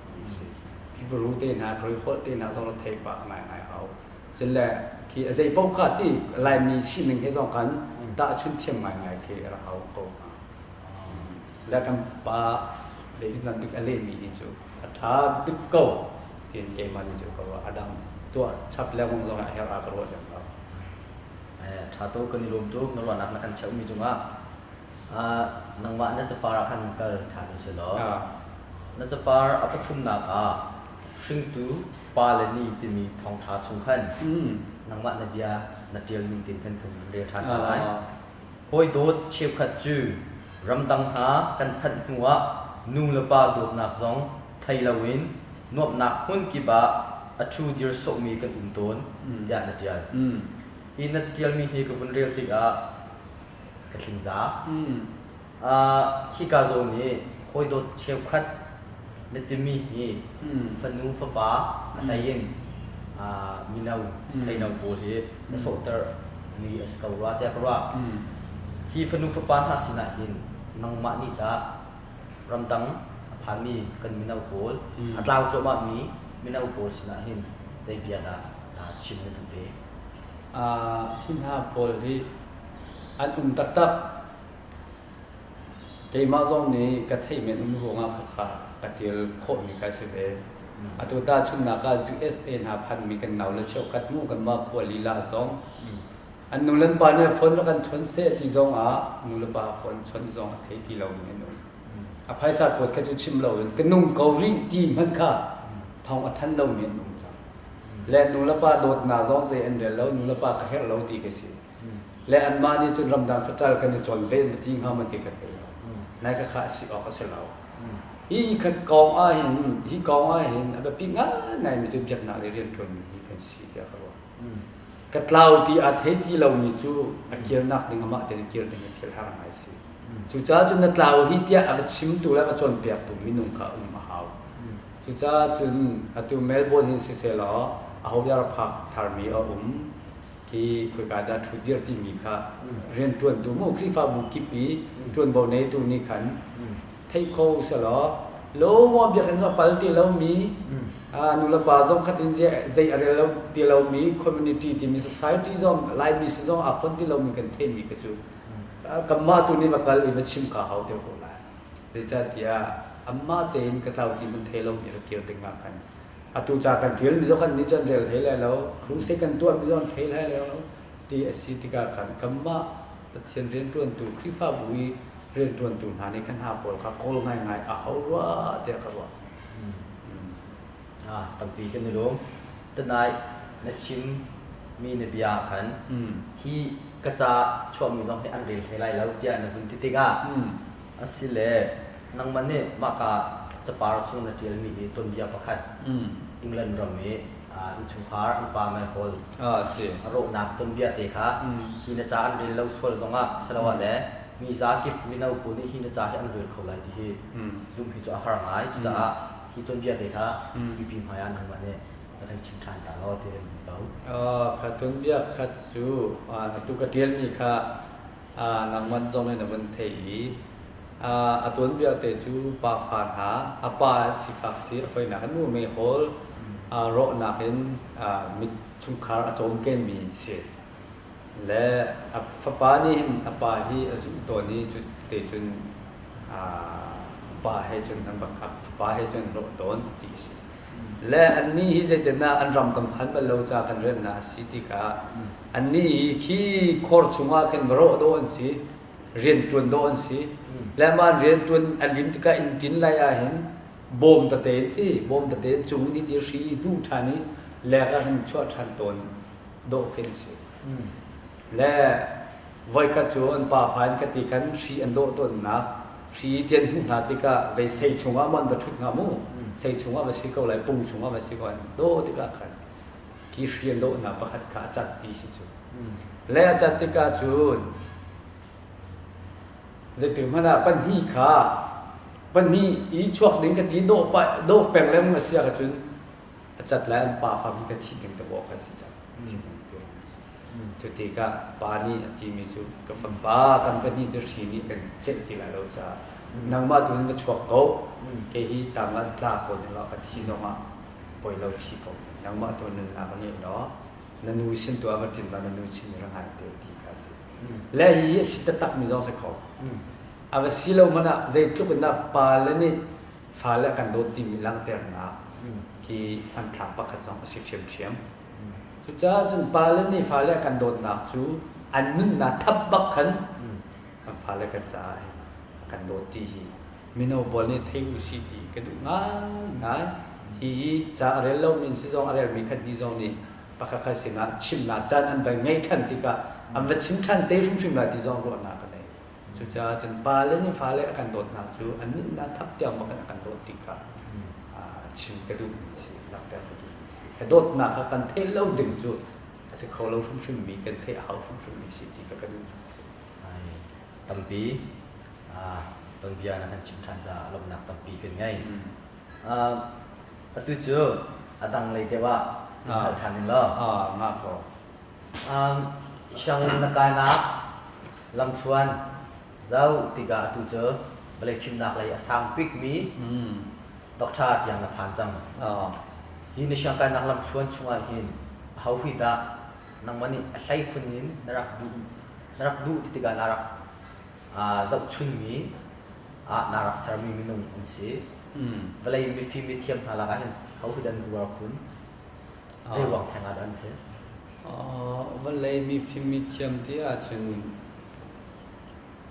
Hebrew te hna, Greek holh te hna zong theih pah ngaingai hau. Cun le khi a zei paoh kha ti Laimi sining he zong khan tahchun thiam ngaingai khi a rak hau ko hnga. Le kan pa David Lam Bik a lehmi hi cu a ṭha bik ko tiin keimah nih cu ka ruah. A dang tuah chap lengmang zong ah a herh ah ka ruah lem lo. Ṭha tuk kan i lawm tuk na ruahnak na kan cheuhmi cungah nangmah na capar ah khan kal ṭhan u sih law na capar a pathumnak ah hringtu pa le ni timi thawngṭha chung khan nangmah na bia na ṭial ning tin khan kan rel ṭhan te lai. Hawi dawt cheukhat cu ramdang hna kan phanh hnuah nu le pa dawtnak zong thei loin nuamhnak hmun kip ah a ṭhu dir sawhmi kan um tawn tiah na ṭial. Hi na caṭialmi hi ka vun rel tikah ka thlingza. Hika zawn i hawi dawt cheukhat na timi hi fanu fapa a hlei in. Mino seino pawl hi na sawhter mi a si ko rua tiah ka ruah. Hi fanu fapa hna sinah hin nangmah nih tah ramdang a phanmi kan mino pawl, a tlau cuahmahmi mino pawl sinah hin zei bia dah chim na duh ve? Hi hna pawl hi an um taktak. Keimah zong nih ka theih men um ruangah khakha ka ṭial khawhmi kha a si ve. Atu tahchunhnak ah USA hna phanmi kan naule cheukhat mu kanmah khua lila zong an nu le an pa nih phone rak kan chawnh seh ti zong ah nu le pa phone chawnh zong a thei ti lomi an um. A phaisa kuat kha cu chim loin ka nung ko rih ti hmanh kha thawng a thanh lomi an um cang. Le nu le pa dawtnak zong zei an rel lo, nu le pa ka herh lo ti ka si. Le anmah nih cun ramdang saṭal kan i cawn ve an ti hnga maw ti ka thei lo. Nai ka kha a si awk a si lo. Hi khat kong ah hin hi kong ah hin a biapi ngaingaimi cu biaknak le rianṭuanmi hi kan si tiah ka ruah. Ka tlau ti aa thei ti lomi cu a kirnak ding amah tein a kir ding hi thil har ngai si. Cucaah cun na tlau hi tiah a va chimtu le a va cawnpiaktu minung kha um a hau. Cucaah cun atu Melbourne hin siseh law aho dah rak phak tharmi a um hi khoika dah ṭhutdir timi kha rianṭuantu mu Khrihfabu kip i ṭuanvo neitu nih khan theih kho selaw lawngawng biakinn a pal ti lomi nulepa zong khatin zei a rel lo ti lomi community timi society zong Laimi si zong aa khon ti lomi kan theihmi kha cu kanmah tu nih va kal i va chim ka hau deuh ko lai. Zeicahtiah anmah tein ka tlau ti man thei lomi rak kir ding ah khan Atu ca kan ṭial mi zong kan nih cun rel hlei lai lo, crusade kan tuah mi zong thei hlei lo ti a si tikah khan kanmah Pathian rianṭuantu Khrihfabu i rianṭuantu hna nih khan hna pawl kha kawl ngaingai a hau rua tiah ka ruah. Ah, tampi kan i lawm. Tanai na chim mi na bia ah khan hi ka ca chuahmi zong hi an rel hlei lai lo tiah na vun ti tikah Asile nangmah nih mahka capar chung na ṭialmi hi tuanbia pakhat England ram i innchungkhar an pa meihol a rawhnak tuanbia te kha hi na ca an rel lo sual zongah siloah le mi zakip mino pawl nih hi na ca hi an rel kho lai ti hi zumh hi cu a har ngai. Cucaah hi tuanbia te kha mipi hmai ah nangmah nih na kan chim ṭhan ta law ti kan duh ko. Kha tuanbia khat cu atu ka ṭialmi kha nangmah zong nih na vun theih i a tuanbia te cu pafa hna a pa sifak si a foinak in nu meihawl rawhnak in mit chungkhar a cawmkenmi si le a fapa nih hin a pa hi a zulh tawn i cu te cun a pa he cun an fapa he cun rawh tawn ti a si. Le annih hi zeitindah an ram kan phan bal lo ca kan rianhnak a si tikah annih hi khi khor chungah khin va rawh dawh an si, rianṭuan dawh an si. Le mah an rianṭuan a lim tikah inn ṭin lai ahhin bawm tete in ti, bawm tete in cung in ti hri i hnuh ṭhan i lek ah hin chuah ṭhan tawn dawh khi an si. Le voikhat cu an pafa in ka ti khan hri an dawh tawnnak hri ti an hmuh hna tikah vei sei chungah maw an va ṭhut hnga mu sei chungah va si ko lai pung chungah va si ko an dawh tikah khan ki hri an dawhnak pakhat kha a cat ti si cu le a cat tikah cun zeitik hmanh ah pahnih kha pahnih i chuak ding ka ti dawh pa dawh peng le a si ah cun a cat lai an pa fa ka thi ding te bawk a si cang Cu tikah pa nih a timi cu ka fapa kan pahnih cu hri nih kan celh ti lai lo caah nangmah tu in va chuak ko kei hi tang ah tla ko ning law ka thi zongah poi lo thi ko nangmah tu nunnak a ngei law na nu sin tu ah va ṭin law na nu sin ra ngai te ti kha a si le hi a si taktak mi zong si kho a va si lo hmanh ah zeitluk in dah pa le nih fale kan dawt timi langhternak hi hmanthlak pakhat zong a si ṭhiamṭhiam. Cucaah cun pale nih fale kan dawtnak cu an nunnak thap bak khan kan fale kan caah hin kan dawt ti hi mino pawl nih thei u sih ti ka duh ngaingai. Hi ca a rel lomi si zong a relmi khat hnih zong nih pakhat khat sinah chimnak caan an van ngei ṭhan tikah an va chim ṭhan te hrimhrim lai ti zong ruahnak ka nei. Cucaah cun pale nih fale a kan dawtnak cu an nunnak thap tiang bak in a kan dawt ti kha chim ka duhmi a si, langhter ka duhmi a si. Ka dawtnak kha kan theih lo ding cu a si kho lo hrimhrimmi, kan theih a hau hrimhrimmi si ti kha ka duh. Tampi tonbia na kan chim ṭhan caah lawmhnak tampi kan ngei. Atu cu a dang lei deuh ah Hal ṭhan in law. Ngah ko. Sianginn na kainak lamthluan zoh tikah atu cu vawlei fimnak lei a sang bikmi doctor tiang na phan cang. Hi na siangkainak lamthluan chungah hin aho hi dah nangmah nih a hleikhun in na rak duh na rak duh ti tikah na rak zohchunmi ah na rak sermi minung an si. Vawlei mifim mithiam hna lakah hin ho hi dah an uar khun? Zei ruang theng ah dah an si? Vawlei mifim mithiam ti ahcun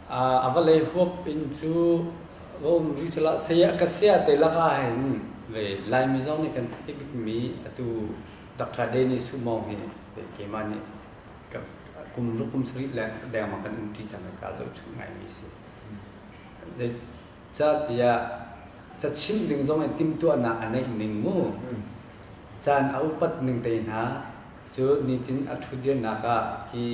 a vawlei huap in cu va um rih sehla saya ka saya te lakah hin ve Laimi zong nih kan theih bikmi atu Dr. Danny Sumong hi keimah nih kum ruk kum sarih le dengmang kan umṭi cang i kaa zohchunh ngaimi si. Zeicahtiah cachimh ding zong in timhtuahnak a neih ning mu. Caan a upat ning te hna cu nitin a ṭhutdirnak ah hi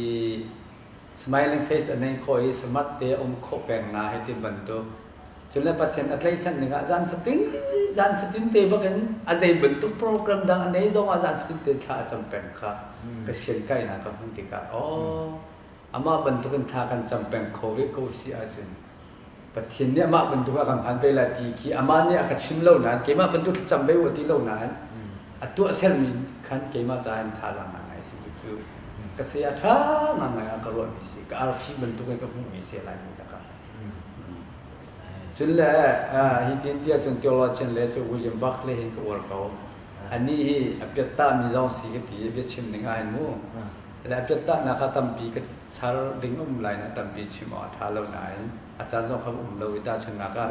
smiling face a neih khawh i smart te a um khawh peng na hei ti bantuk. Cun le Pathian a tlaihchan ning ah zan fatin zan fatin te bak in a zei bantuk program dang a nei zong ah zan fatin te thla a cam peng kha ka sian kainak ka hmuh tikah oh amah bantuk in thla kan cam peng kho ve ko si ahcun Pathian nih amah bantuk a kan phan ve lai ti khi amah nih a ka chim lo nain keimah bantuk thlacam ve u ti lo nain a tuah sermi khan keimah caah in thazaang ngai si cu ka saya ṭha ngai a ka ruahmi si ka arfi bantuk in ka hmuhmi si lai mi takah. Cun le hi tin tiah cun theologian le cu William Barclay hin ka uar ko. Anih hi a piattahmi zong si ka ti i biachim ning ah hin mu. Le a piattahnak kha tampi ka char ding um lai na tampi chim awk a ṭha lo nain a caan zong kha um lo i tahchunhnak ah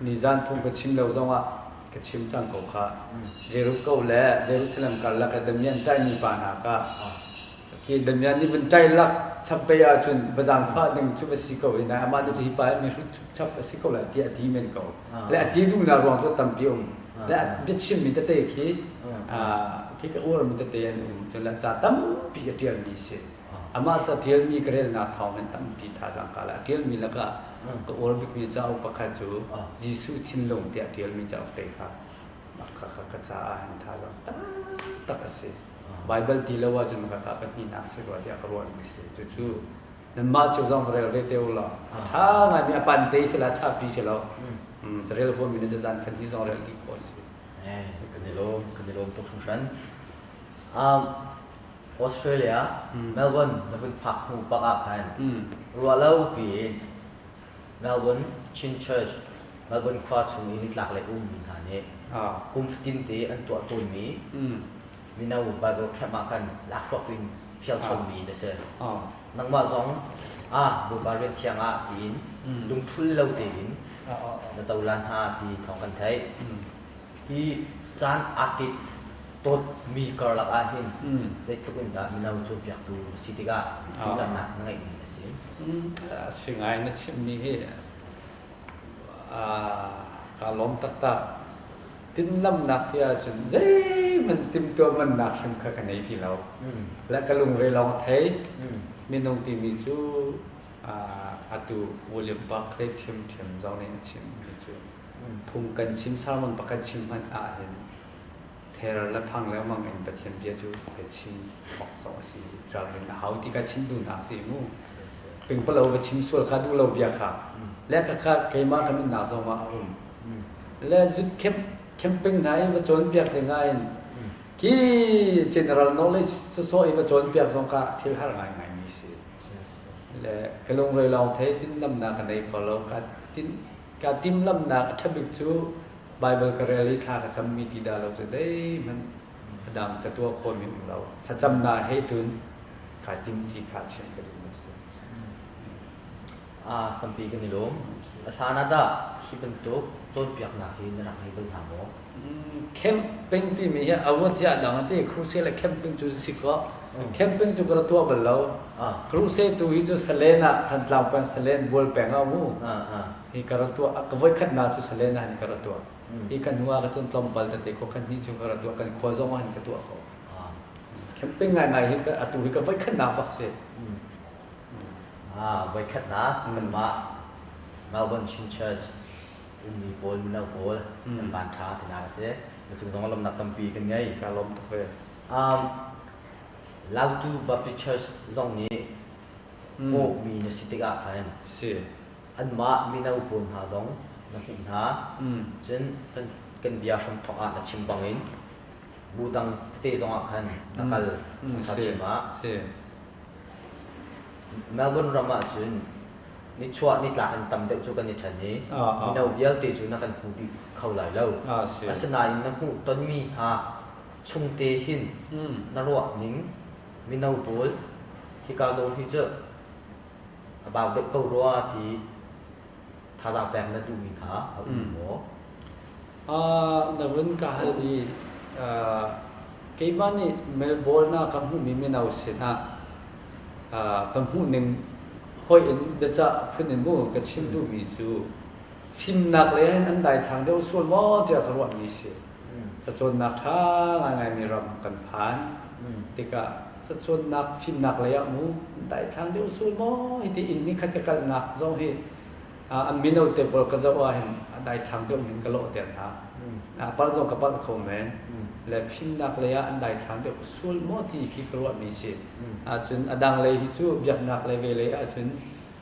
nizan phung ka chim lo zong ah ka chim cang ko kha. Jericho le Jerusalem karlak i damian ṭaimi pa hna kha Khi damian nih vun ṭai lak chap bei ahcun va zaangfah ding cu va si ko i nai amah nih cu hi pa hi mi hrut chap a si ko lai tiah a ti men ko. Le a ti duhnak ruang cu tampi um. Le a biachimmi tete khi khi ka uarmi tete an um. Cun le ca tampi a ṭialmi si. Amah ca ṭialmi ka relnak thawng in tampi thazaang ka la. A ṭialmi lakah ka uar bikmi cauk pakhat cu Jesuh thinlung tiah a ṭialmi cauk te kha kha ka caah hin thazaang taktak a si. Baibal ti lo ahcun ka ka pahnihnak si rua tiah ka ruahmi si. Cucu nanmah cu zong rel ve te u law a ṭha ngaimi a pan te si la chapi si lo. Carel huami na zan khan hi zong rel dih khawh si. Kan i lawm, kan i lawm tuk hringhran. Australia, Melbourne na vun phak hnu bak ah khan ruah lo piin Melbourne Chin Church, Melbourne khua chung i nitlak lei ummi hna nih kum fatin te an tuah tawnmi mino Bible camp ah khan lakhruak in fial chommi na si. Nangmah zong ah Bawipa rian thiang ah tiin lungthul lo tein na cohlan hna ti thawng kan theih. Hi caan aa tit tawtmi karlak ah hin zeitluk in dah mino cawnpiaktu na si tikah duhdannak na ngeihmi a si? A si ngai na chimmi hi kaa lawm taktak. Tinlamnak ti ahcun zeihmanh timhtuah ngannak hrim kha ka nei ti lo. Le ka lungre lawng thei. Minung timi cu atu William Barclay ṭhiamṭhiam zong nih a chimmi cu phung kan chim sermon pakhat chim hmanh ahhin ther le phang lengmang in Pathian bia cu ka chim awk zong a si ralrin a hau ti ka chim duhnak si mu pingpalo va chim sual kha duh lo bia kha le kha kha keimah ka nunnak zong ah a um le zut camp camping hna i va cawnpiak ding ah in ki general knowledge sawsawh i va cawnpiak zong kha thil har ngaingai mi si le ka lungre lawng thei tin lamnak ka nei kho lo ka tin Kaa timhlamhnak a ṭha bik cu Baibal ka rel i thla ka cammi ti dah lo cu zeihmanh a dang ka tuah khawhmi um lo. Thlacamnak he cun kaa tim ti kha chim ka duhmi a si. Tampi kan i lawm. A hlan ah dah hi bantuk cawnpiaknak hi na rak ngei bal hna maw? Camping timi hi a ruat hi a dang a ti. Crusade le camping cu si kaw camping cu ka rak tuah bal lo. Crusade tu hi cu Salen ah Thantlang peng Salen Bual peng ah mu. Hi ka rak tuah ka voikhatnak cu Salen ah hin ka rak tuah. Hi kan hnu ah ka cun tlawmpal tete ko kan hnih cu ka rak tuah kan khua zong ah hin ka tuah ko. Camping ngaingai hi atu hi ka voikhatnak bak si. Voikhatnak kanmah Melbourne Chin Church ummi pawl mino pawl kan van ṭha tinak a si. Na cung zong lawmnak tampi kan ngei. Ka lawm tuk ve. Lautu Baptist Church zong nih kawhmi na si tikah khan anmah mino pawl hna zong na hmuh hna. Cun kan bia hramthawk ah na chim bangin bu dang tete zongah khan na kal kha chim ah. Melbourne ram ah cun nichuah nitlak in tam deuh cu kan i ṭhen i mino vialte cu na kan hmu dih kho lai lo. Asinain na hmuh tonmi hna chungte hin na ruah ning mino pawl hika zawn hi cu a bau deuh ko rua ti thazaang pek na duhmi kha a um maw? Na vun ka hal i keimah nih Melbourne ah ka hmuhmi mino sinah ka hmuhning hoih in biacah phun in mu ka chim duhmi cu fimnak lei hin an daithlang deuh sual maw tiah ka ruahmi si. Cacawnnak ṭha ngaingaimi ram kan phan tikah cacawnnak fimnak lei ah mu daithlang deuh sual maw hiti inn ni khat ka kalnak zong hi an mino te pawl ka zoh ah hin a daithlang deuh hin ka lawhter hna. A palh zong ka palh kho men. Le fimnak lei ah an daithlang deuh sual maw ti khi ka ruahmi si. Ahcun a dang lei hi cu biaknak lei ve lei ahcun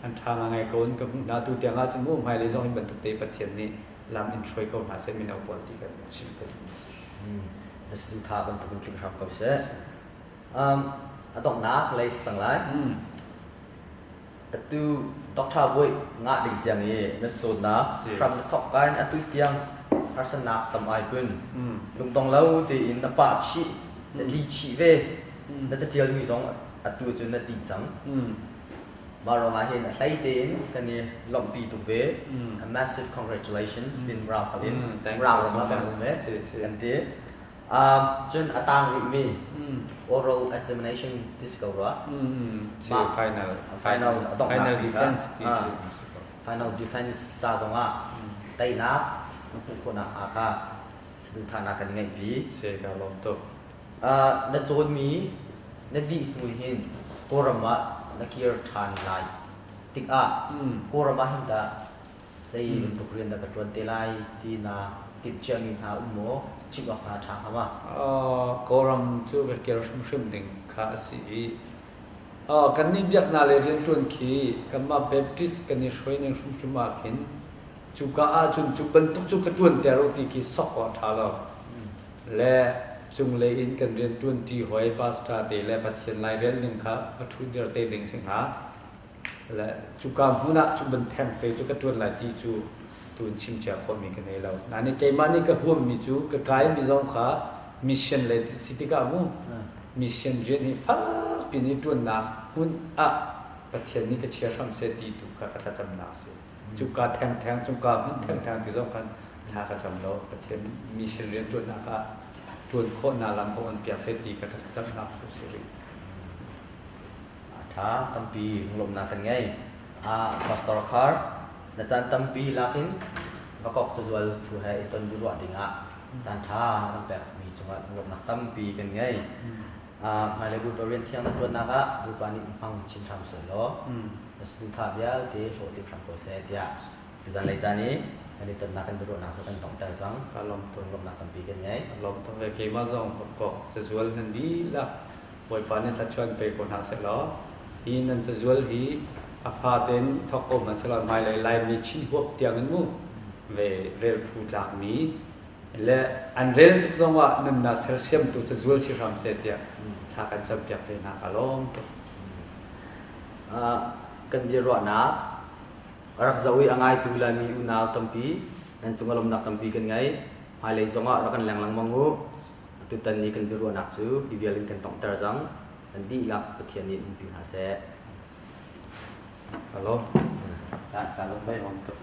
an ṭha ngai ko in ka hmuh hna. Tu tiang ahcun mu hmailei zong hi bantuk te Pathian nih lam in hruai ko hna seh mino pawl ti kan chim ka duh. Na saduhthah bantuk in tling hram ko seh. A donghnak lei si cang lai. Atu Dr. Bawi ngah ding tiang i na cawnnak hram na thawk ka in atu tiang harsatnak tam ai kun. Lungdong lo tein na pah chih, na tli chih ve. Na catialmi zong atu cu na ti cang. Mah ruangah hin a hlei tein kan i lawmhpi tuk ve. A massive congratulations tin Mirang holh in Mirang ram ah kan um e kan ti. Cun a tang rihmi oral examination ti si ko rua. Final final a donghnak final defense ti si. Final defense ca zongah teinak na hmuh khawhnak hnga kha saduhthahnak kan i ngeihpi. Si ka lawm tuk. Na cawnmi na dih hnu hin Kawlram ah na kir ṭhan lai tikah Kawlram ah hin tah zei bantuk rian dah ka ṭuan te lai ti naa timhciami hna um maw? Chimh awk hna a ṭha hnga ma? Kawlram cu ka kir hrimhrim ding kha a si i kannih biaknak lei rianṭuan khi kanmah Baptist kan i hruai ning hrimhrim ah khin cuka ahcun cu bantuk cu ka ṭuanter u ti khi sok awk a ṭha lo. Le cunglei in kan rianṭuanṭi hawi pastor te le Pathian lairel ning kha va ṭhutdir te ding si hnga. Le cuka hmun ah cu ban theng te cu ka ṭuan lai ti cu tun chim cia khawhmi ka nei lo. Nain keimah nih ka huammi cu ka kaimi zong kha mission lei si tikah mu mission rian hi fakpi in ṭuannak hmun ah Pathian nih ka chia hram seh ti tu kha ka thlacamnak a si. Cuka thengtheng, cuka hmun thengtheng ti zong khan thla ka cam lo. Pathian mission rianṭuannak ah ṭuan khawhnak lam ka on piak seh ti kha ka thlacamnak cu si rih. A ṭha tampi lunglawmhnak kan ngei. Pastor Khar, na caan tampi lakin Vakok cazual phu he i ton biaruah dingah caan ṭha na kan pekmi cungah lunglawmhnak tampi kan ngei. Hmailei Bawipa rian thiang na ṭuannak ah Bawipa nih hmang chin hram seh law na saduhthah vialte hlawhtling hram ko seh tiah tuzanlei caan i kan i tonnak kan biaruahnak cu kan donghter cang. Ka lawm tuk. Lawmhnak tampi kan ngei. Ka lawm tuk ve. Keimah zong Vakok cazual nan dihlak Bawipa nih thluachuah in pe ko hna seh law hi nan cazual hi a fatein thawk ko hmanh seh law hmailei Laimi Chin huap tiang in mu ve rel phu tlakmi le an rel tuk zongah nunnak sersiamtu cazual si hram seh tiah thla kan campiak ve hna ka lawm tuk. Kan biaruahnak rak zoh i a ngaitu Laimi unau tampi nan cung a lawmnak tampi kan ngei. Hmailei zongah rak kan leng lengmang u. Tutan ni kan biaruahnak cu hi vial in kan tonghter cang. Kan dihlak Pathian nih umpi hna seh. Ka lawm. Ka lawm Lawm tuk.